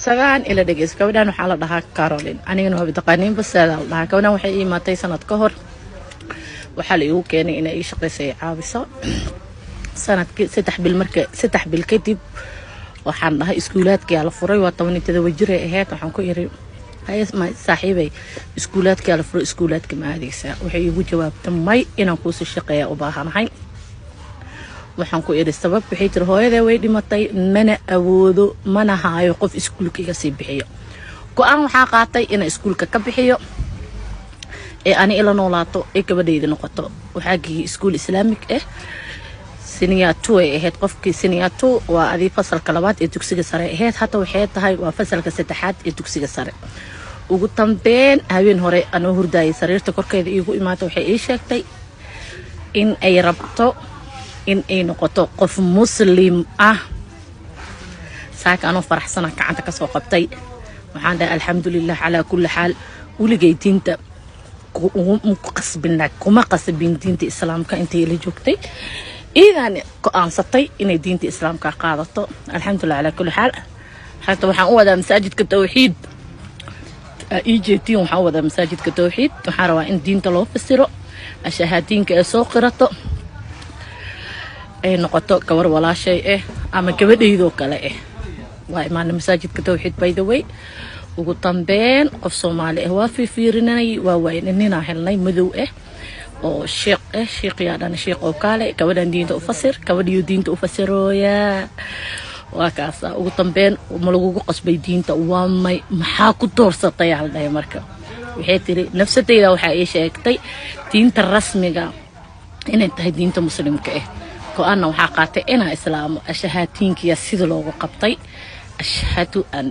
Isagaan ila dhegeyso. Gabadhan waxaa la dhahaa Caroline, anigana waa taqaaniin baseeda la dhahaa. Gabadhan waxay ii imaatay sanad ka hor. Waxaa la iigu keenay inay ii shaqeysa, ay caawiso. Sanadkii 3 bil, marka 3 bil kadib waxaan dhahay iskuulaadkiyaa la furay. Waa 17 jiray ahayd. Waxaan ku iri, "Haye saaxiibay, iskuulaadkiyaa la furay, iskuulaadka ma aadeysaa?" Waxay iigu jawaabtay, "May, inaan kuusii shaqeeya u baahanahay." Waxaan ku iri, "Sabab?" Waxay tiri, "Hooyadee way dhimatay, mana awoodo, mana haayo qof iskuulka iga sii bixiyo." Go-aan waxaa qaatay inaan iskuulka ka bixiyo ee ani ila noolaato ee gabadhayda noqoto. Waxaa geeyey iskuul Islamic ah. Senior two ay ahayd. Qofkii senior two waa adii fasalka labaad ee dugsiga sare ahayd. Hadda waxay tahay waa fasalka saddexaad ee dugsiga sare. Ugu dambeyn, habeen hore anoo hurdaayay sariirta korkeeda iigu imaatay. Waxay ii sheegtay in ay rabto in ay noqoto qof Muslim ah. Saaka anoo faraxsana gacanta kasoo qabtay. Waxaan dhahay, "Alxamdulilah calaa kulli xaal." Weligay diinta qasbina kuma qasbin. Diinta Islaamka intay ila joogtay iidaan go-aansatay inay diinta Islaamka qaadato. Alxamdulilah calaa kulli xaal. Hata waxaan u wadaa masaajidka Tawxiid ii jeetiin. Waxaan u wadaa masaajidka Tawxiid. Waxaan rabaa in diinta loo fasiro, ashahaadiinka ay soo qirato, ay noqoto gabar walaashay ah ama gabadhaydoo kale ah. Waa imaana masaajidka Tawxiid. By the way, ugu dambeyn qof Soomaali ah waa fiifiirinay, waa waynay. Ninaa helnay madow ah oo sheekh ah. Sheekhiyaa dhan, "Sheekh oo kaale gabadhan diinta u fasir." Gabadhiyo diinta u fasirooyaa. Waa kaasa. Ugu dambeyn, "Ma lagugu qasbay diinta?" "Waa may." "Maxaa ku doorsatay?" aa la dhahay. Marka waxay tiri, "Nafsadeyda waxaa ii sheegtay diinta rasmiga inay tahay diinta Muslimka ah. Go-aanna waxaa qaatay inaa islaamo." Ashahaatiinkiya sida loogu qabtay, "Ashhadu an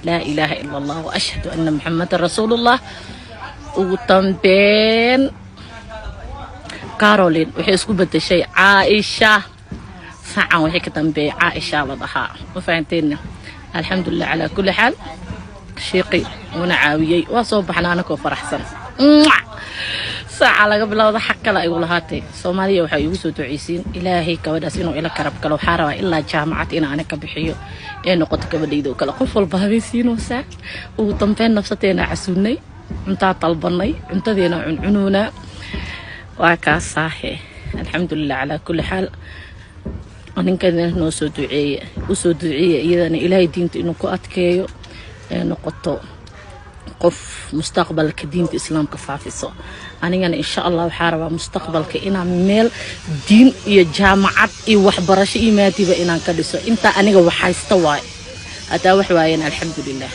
laa ilaaha ila Allah wa ashhadu anna Muxamadan rasuulullah." Ugu dambeyn Caroline waxay isku bedeshay Caaisha. Saacan waxay ka dambeeyay Caaisha la dhahaa. Ma fahanteedna? Alxamdulilah calaa kulli xaal. Shiiqi wuuna caawiyey. Waa soo baxna anakoo faraxsan. Saaca laga bilowda xaq kale igu lahaatay. Soomaaliya waxaa iigu soo duceysiin Ilaahay gabadhaas inuu ila karab galo. Waxaa rabaa ilaa jaamacad in ani ka bixiyo ee noqoto gabadhayda oo kale. Qof walba habeensiinoosaa. Ugu dambeyn nafsadeena casuunay, cuntaa dalbanay, cuntadeena cuncunuunaa. Waa kaasaahe. Alxamdulilah calaa kulli xaal. Ninkana noo soo duceeya, usoo duceeya iyadana Ilaahay diinta inuu ku adkeeyo, ee noqoto qof mustaqbalka diinta Islaamka faafiso. Anigana insha Allah waxaa rabaa mustaqbalka inaan meel diin iyo jaamacad iyo waxbarasho iyo maadiba inaan ka dhiso. Intaa aniga waxhaysta waay. Haddaa wax waayeen, alxamdulilah.